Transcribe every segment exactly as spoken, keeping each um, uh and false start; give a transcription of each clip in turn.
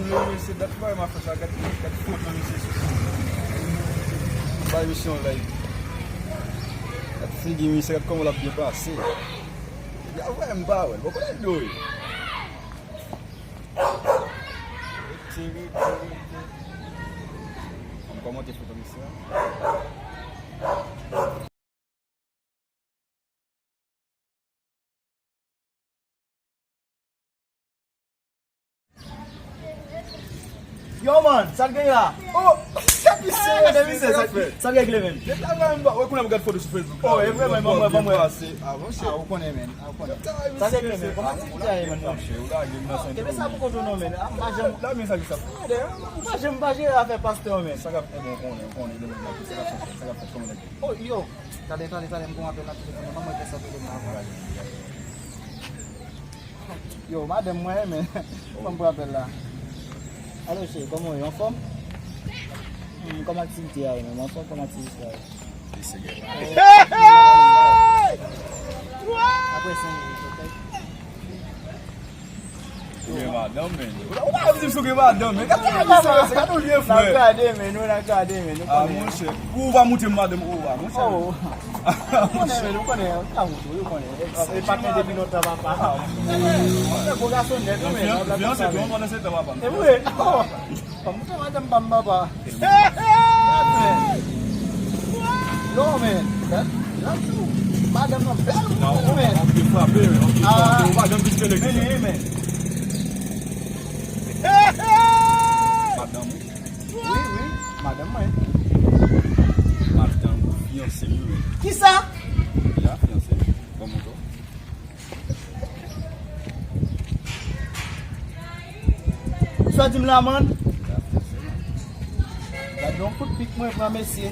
Mesye, dat pa m ap fè sa, gad, gad foto misye sou fon. Bay misye yon like. Gad figi misye, gad kòman l ap byen pase. Ya vre m pa wè l, bon kote l dwe. Rete, rete, rete. Ann kòmante foto misye a. Yo, man, sa k gen la? Oh, gad misye, gade misye, sa, sa k regle, men? Depi avan m ba, wè kounye a m gad foto sou Facebook. Oh, e vre, men, ban mwen, ban mwen. Ah, monchè. Ah, ou konnen, men, ah, ou konnen. Sa k regle, men? Kòman ti piti a ye, men? Monchè, ou lage m nan sentro. Kenbe sa pou kont ou non, men. Ah, m pa janm. La, men sa ki sa. Gade, m pa janm pa jere afè pastè, men. Sa k ap, e bon, ou konnen, ou konnen, demen sa k ap fèt, sa k ap fèt, kòman nèg yo? Oh, yo. Talè, talè, talè, m gon apèl nan telefòn nan, ban mwen fè sa pou demen avan. Yo, madanm mwen, men. Ban m pran apèl la. Alo, cheri, kòman w ye? Anfòm? Hmm, kòman aktivite a ye, men? Anfòm, kòman aktivite a ye? Li se gen. Apre senk minit, ok? Ou gen madanm, men. Ou pa di m si w gen madanm, men. Gade misye, gade w lye, frè. N ap gade, men, nou, n ap gade, men, nou konnen. Ah, monchè. Ou va moute m madanm, ou va, monchè. Oh. Ou konnen, men, nou konnen, ou ka moute, ou konnen. E, e patnè depi lontan, papa. Ah, monchè. Monchè, gwo gason nèt, wi, men. Fiyanse, fiyanse, tou, pandan se tan, papa. E vre. Oh. Ban m fè madanm pa m papa. Non, men. Madanm nan bèl moun, men. Anpil frape, men. Anpil frape. Ou pa janm vin kele ki sa. Men, men. Madanm ou? Wi, wi. Madanm mwen. Madanm ou fiyanse m, wi. Kisa? Ya, fiyanse m. Ban m moute w. Sa di m la, man. Gade yon kout pik mwen pran, mesye.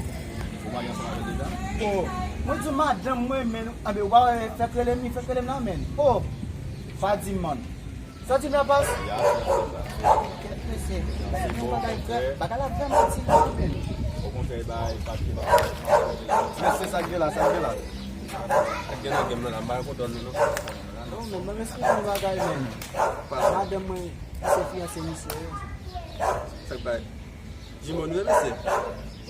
Ou marye ansanm avè l deja? Oh, mwen di madanm mwen, men, anben, ou pa wè, fèk rele m, li fèk rele m la, men. Oh, pa di m, man. Sa di m la, pas? Ya, ya, ya. Kèt, mesye. Bagay la vrèman, bagay la vrèman ti la, men. Okontrè, bagay pa pye pa. Mesye, sa k gen la, sa k gen la? Sa k gen nan game nan la, m pa kontan nou, non. Non, men, mwen, m esplike yon bagay, men. Madanm mwen, se fiyanse misye, wi. Sa k bay? Jimo nou ye, mesye? M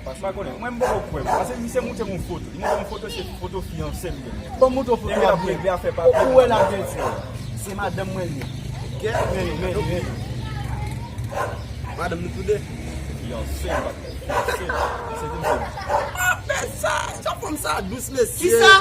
pa konnen. Mwen, m poko kwè. Paske misye montre m yon foto. Li montre m yon foto, se foto fiyanse l genyen. Bon, montre foto a byen. Epi l ap regle afè papye. Ou wè l ap byen di. Se madanm mwen li ye. Kèt, men, men, men. Madanm nou toude? Fiyanse m, pa fiyanse. Se konsa. Pa fè sa! Jan fanm sa dous, mesye. Kisa?